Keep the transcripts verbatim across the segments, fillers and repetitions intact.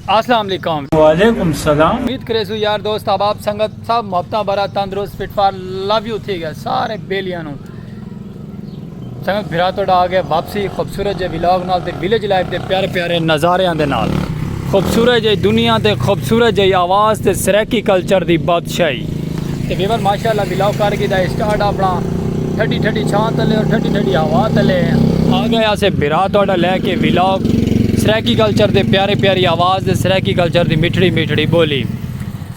السلام علیکم۔ وعلیکم السلام۔ امید کریسوں یار دوست، احباب، سنگت سب محبتاں بھرا، تندرست، فٹ فار، لو یو تھی ڳیا سارے بیلیاں نوں۔ سنگت بھرا تہاݙا آ ڳئے واپسی خوبصورت جے ولاگ نال تے ولیج لائف دے پیارے پیارے نظاریاں دے نال۔ خوبصورت جئی دنیا تے خوبصورت جئی آواز تے سرائیکی کلچر دی بادشاہی۔ تے ویور ماشاءاللہ ولاگ کر گھدا ہے سٹارٹ اپݨا، ٹھڈی ٹھڈی چھاں تلے اور ٹھڈی ٹھڈی ہوا تلے آ ڳئے ہاسے بھرا تہاݙا لے کے ولاگ سرائیکی کلچر دے پیارے پیاری آواز تے سرائیکی کلچر دی مٹھڑی مٹھڑی ٻولی۔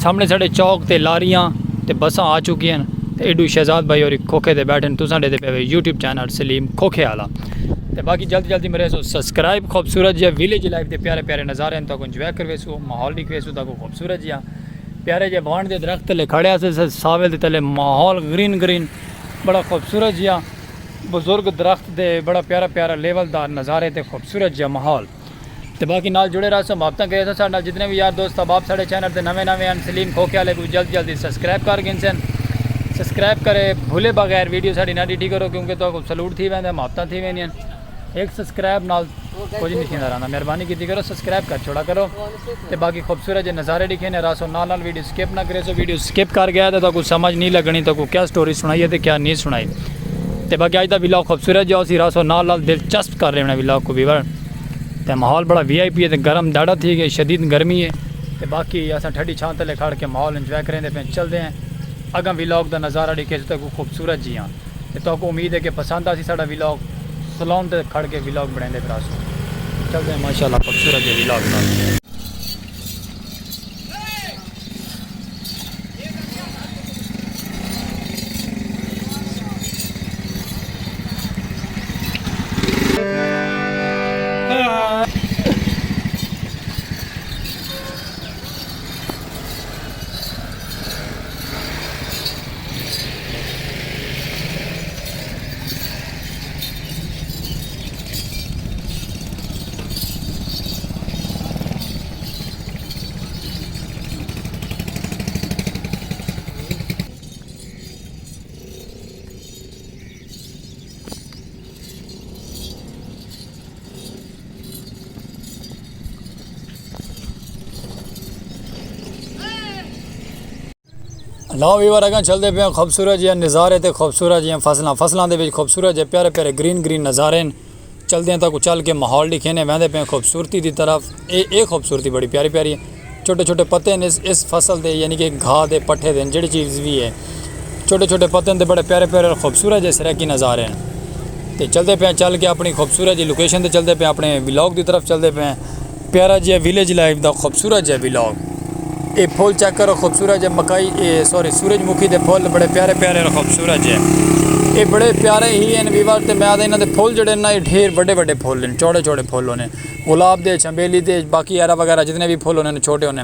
سامݨے ساݙے چوک تے لاریاں تے بساں آ چکی ہن تے ایݙو شہزاد بھائی ہوری کھوکھے تے ٻیٹھن، تساں ݙیہدے پئے وے یوٹیوب چینل سلیم کھوکھے آلا۔ تے باقی جلدی جلدی میرے سو سبسکرائب، خوبصورت جیہا ولیج لائف دے پیارے پیارے نظارے ہن، تہاکوں انجوائے کرویسوں، ماحول ݙکھویسوں، تہاکوں خوبصورت جیہا پیارے جے وݨ دے درخت تلے کھڑے ہاسے، س-، ساول دے تلے ماحول گرین گرین، بڑا خوبصورت جیہا بزرگ درخت دے، بڑا پیارا پیارا لیول دار نظارے تے خوبصورت جیہا ماحول۔ تے باقی نال جڑے رہسو، محبتاں کریسو ساݙے نال۔ جتنے وی یار دوست احباب ساݙے چینل تے نویں نویں ہن، سلیم کھوکھے آلے کوں جلد جلدی سبسکرائب کر گھنسن۔ سبسکرائب کرے بھلے بغیر ویڈیو ساݙی نہ ݙٹھی کرو، کیونکہ تہاکوں سلوٹ تھی ویندا، محبتاں تھی ویندیاں۔ ہک سبسکرائب نال کجھ نہیں تھیندا رہندا، مہربانی کیتی کرو، سبسکرائب کر چھوڑا کرو۔ تے باقی خوبصورت جے نظارے ݙکھیندے رہسوں، نال نال ویڈیو سکپ نہ کریسو، ویڈیو سکپ کر ڳئے تے تہاکوں سمجھ نہیں لڳݨی، تہاکوں کیا سٹوری سݨائی ہے تے کیا نہیں سݨائی۔ تے باقی اڄ دا ولاگ خوبصورت جیہا ہوسی، رہسو نال نال، دلچسپ کر ݙیوݨے ولاگ کوں ویور۔ تے ماحول بڑا وی آئی پی ہے تے گرم ݙاڈھا تھی ڳئے، شدید گرمی ہے۔ تے باقی اساں ٹھڈی چھاں تلے کھڑ کے ماحول انجوائے کریندے پئے، چلدے ہیں اڳاں ولاگ دا نظارہ ݙکھیسوں تہاکوں خوبصورت جیہاں۔ تے تہاکوں امید ہے کہ پسند آسی ساݙا ولاگ۔ سلون تے کھڑ کے ولاگ بݨیندے پئے رہسوں۔ چلدے ہیں ماشاءاللہ خوبصورت جے ولاگ نال۔ لو ویور، اڳاں چلدے پئے ہیں خوبصورت جیہاں نظارے تے خوبصورت جیہاں فصلاں، فصلاں دے وچ خوبصورت جے پیارے پیارے گرین گرین نظارے ہن۔ چلدے ہیں تہاکوں چل کے ماحول ݙکھینے، ویندے پئے ہیں خوبصورتی دی طرف۔ اے، اے خوبصورتی بڑی پیاری پیاری ہے۔ چھوٹے چھوٹے پتے ہن اس، اس فصل دے، یعنی کہ گھاہ دے پٹھے دے ہن، جیڑھی چیز وی ہے۔ چھوٹے چھوٹے پتے ہن تے بڑے پیارے پیارے اور خوبصورت جے سرائیکی نظارے ہن۔ تے چلدے پئے ہیں، چل کے اپݨی خوبصورت جی لوکیشن تے چلدے پئے ہیں، اپݨے ولاگ دی طرف چلدے پئے ہیں۔ پیارا جیہا ولیج لائف دا خوبصورت جیہا ولاگ۔ اے پھل چیک کرو، خوبصورت جیہے مکئی، اے سوری، سورج مکھی دے پھل بڑے پیارے پیارے اور خوبصورت جیہے۔ اے بڑے پیارے ہی ہن ویور، تے میں آہداں انہاں دے پھل جیڑھے نا، اے ڈھیر وݙے وݙے پھل ہن، چوڑے چوڑے پھل ہوندے۔ گلاب دے، چنبیلی دے، باقی ایرا وغیرہ جتنے وی پھل ہوندے نے چھوٹے ہوندے۔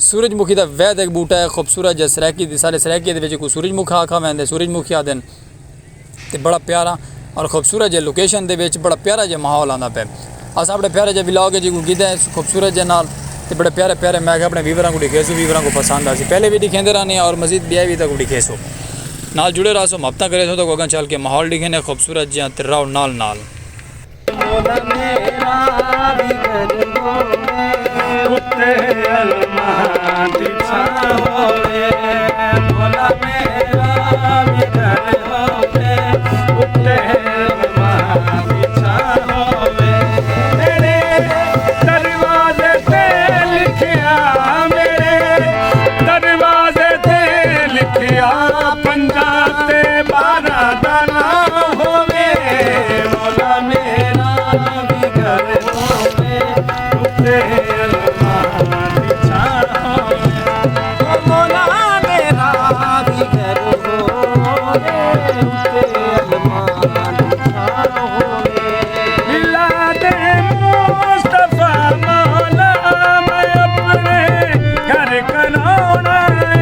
سورج مکھی دا وید ہک بوٹا ہے، خوبصورت جیہا سرائیکی دی، سارے سرائیکی دے وچ کوں سورج مکھا آکھا ویندے، سورج مکھی آہدن۔ تے بڑا پیارا اور خوبصورت جے لوکیشن دے وچ بڑا پیارا جے ماحول آندا پئے۔ اساں اپݨے پیارے جے ولاگ جی کوں گھدا ہے خوبصورت جے نال، تے بڑے پیارے پیارے میں کہ اپݨے ویوراں کوں ݙکھیسوں، ویوراں کوں پسند آسی۔ پہلے وی ݙکھیندے رہنے اور مزید ٻیا وی تہاکوں ݙکھیسوں۔ نال جڑے رہسو، محبتاں کریسو، تہاکوں اڳاں چل کے ماحول ݙکھینے خوبصورت جیہاں، تے رہو نال نال۔ مولا میرا بھی گھر ہووے، اتے علماں دی چھاں ہووے۔ مولا میرا بھی گھر ہووے، اتے علماں دی چھاں ہووے۔ تیرے دروازے تے لکھیا، میرے دروازے تے لکھیا، پنجاہ تے بارہ دا ناں ہووے۔ مولا میرا بھی گھر ہووے، اتے علماں دی چھاں ہووے۔ او مولا میرا بھی گھر ہووے، اتے علماں دی چھاں ہووے۔ میلاد مصطفیٰ مولا میں اپݨے گھر کراوݨا ہے۔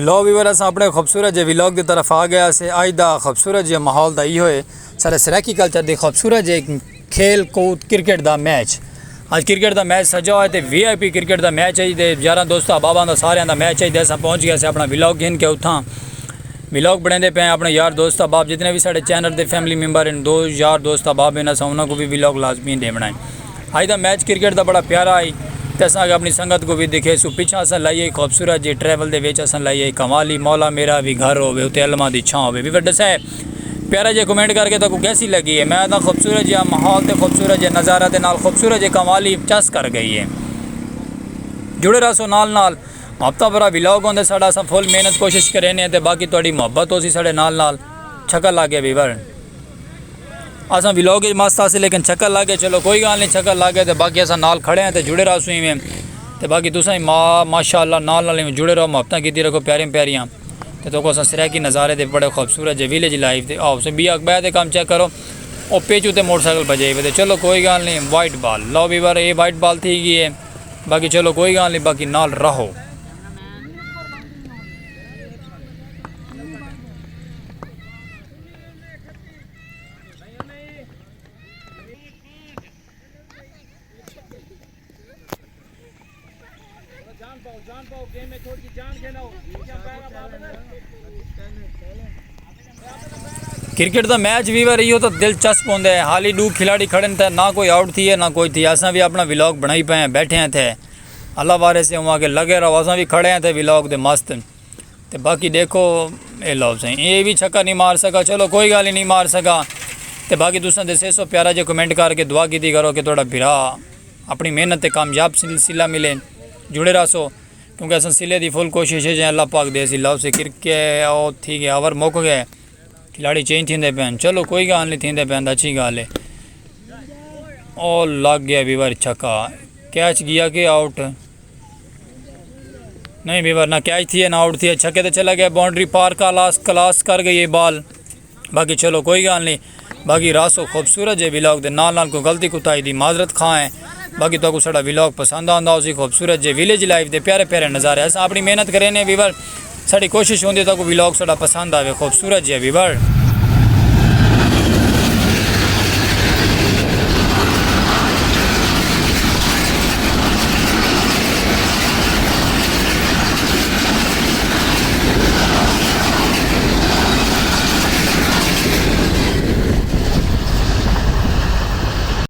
لو ویور، اساں اپنے خوبصورت جے ولاگ دی طرف آ گئے سے۔ اج دا خوبصورت جے ماحول دا ایہو ہے، سارے سرائیکی کلچر دی خوبصورت جے کھیل کود کرکٹ دا میچ۔ اج کرکٹ دا میچ سجا ہوئے تے وی آئی پی کرکٹ دا میچ ہے تے یاراں دوستاں احباباں دا ساریاں دا میچ ہے تے اساں پہنچ گئے سے اپنا ولاگ گھن کے اتھاں۔ ولاگ بنیندے پئے ہیں اپنے یار دوست احباب، جتنے وی ساڈے چینل دے فیملی ممبر ہیں، دو یار دوست احباب ہیں، اساں انہاں کو وی ولاگ لازمی ڈیونا ہے۔ اج دا میچ کرکٹ دا بڑا پیارا ہئی تے اساں اگے اپنی سنگت کو وی دکھیسوں۔ پچھاں اساں لائی ہئی خوبصورت جی ٹریول دے وچ اساں لائی ہئی قوالی، مولا میرا وی گھر ہووے اتے علماں دی چھاں ہووے۔ ویور ڈسائے پیارا جے کمنٹ کر کے تہاکوں کیسی لگی ہے۔ میں آہداں خوبصورت جیہا ماحول تے خوبصورت جے نظارہ دے نال خوبصورت جے قوالی چس کر گئی ہے۔ جڑے رہسو نال نال، ہفتہ بھرا ولاگ ہوندے ساڈا، اساں فل محنت کوشش کرینے تے باقی تہاڈی محبت ہوسی ساڈے نال نال۔ چھکا لگ گیا ویور۔ اساں ولاگ وچ مست آسے لیکن چھکا لگ گئے۔ چلو کوئی گال نہیں، چھکا لگ گئے تے باقی اساں نال کھڑے ہیں تے جڑے رہسوں ایویں۔ تے باقی تساں ہی ما ماشاءاللہ نال نال ایویں جڑے رہو، محبتاں کیتی رکھو پیاریاں پیاریاں۔ تے تہاکوں اساں سرائیکی نظارے دے بڑے خوبصورت جے ویلیج لائف دے آؤ سے بیا اکبے تے کم چیک کرو۔ او پیچھوں تے موٹر سائیکل بجائی ودے۔ چلو کوئی گال نہیں، وائٹ بال۔ لو ویور، اے وائٹ بال تھی گئی ہے۔ باقی چلو کوئی گال نہیں، باقی نال رہو۔ کرکٹ دا میچ ویور ایہو تاں دلچسپ ہوندا ہے۔ حالی ڈو کھلاڑی کھڑن تے نہ کوئی آؤٹ تھی ہے نہ کوئی تھی۔ اساں وی اپنا ولاگ بنائی پئے ہیں، بیٹھے ہیں تھے۔ اللہ وارث ہے، اواں کے لگے رہو، اساں وی کھڑے ہیں تھے ولاگ دے مست۔ تے باقی ڈیکھو، اے لو سائیں، اے وی چھکا نہیں مار سکا۔ چلو کوئی گال نہیں، نہیں مار سکا۔ تے باقی تساں دسیسو پیارا جے کمنٹ کر کے دعا کیتی کرو کہ تہاڈا بھرا اپنی محنت تے کامیاب سلسلہ ملے۔ جڑے رہسو کیونکہ اساں سلے دی فل کوشش ہے جے اللہ پاک دے سی۔ لو سے کرکے او تھی گئے، اوور مک گئے، کھلاڑی چینج تھیندے پئے ہن۔ چلو کوئی گال نہیں، تھیندے پئے ہن تاں اچھی گال ہے۔ او لگ گیا ویور چھکا، کیچ گیا کہ آؤٹ؟ نہیں ویور، نہ کیچ تھی ہے نہ آؤٹ تھی ہے، چھکے تے چلا گیا، باؤنڈری پار کلاس کلاس کر گئی ہے بال۔ باقی چلو کوئی گال نہیں، باقی رہسو خوبصورت جے ولاگ دے نال نال کوئی غلطی کوتاہی دی معذرت خواہ ہیں۔ باقی تہاکوں ساڈا ولاگ پسند آندا ہوسی، خوبصورت جے ویلیج لائف دے پیارے پیارے نظارے۔ اساں اپنی محنت کرینے ویور، ساڈی کوشش ہوندی ہے تہاکوں ولاگ ساڈا پسند آوے۔ خوبصورت جے ویور۔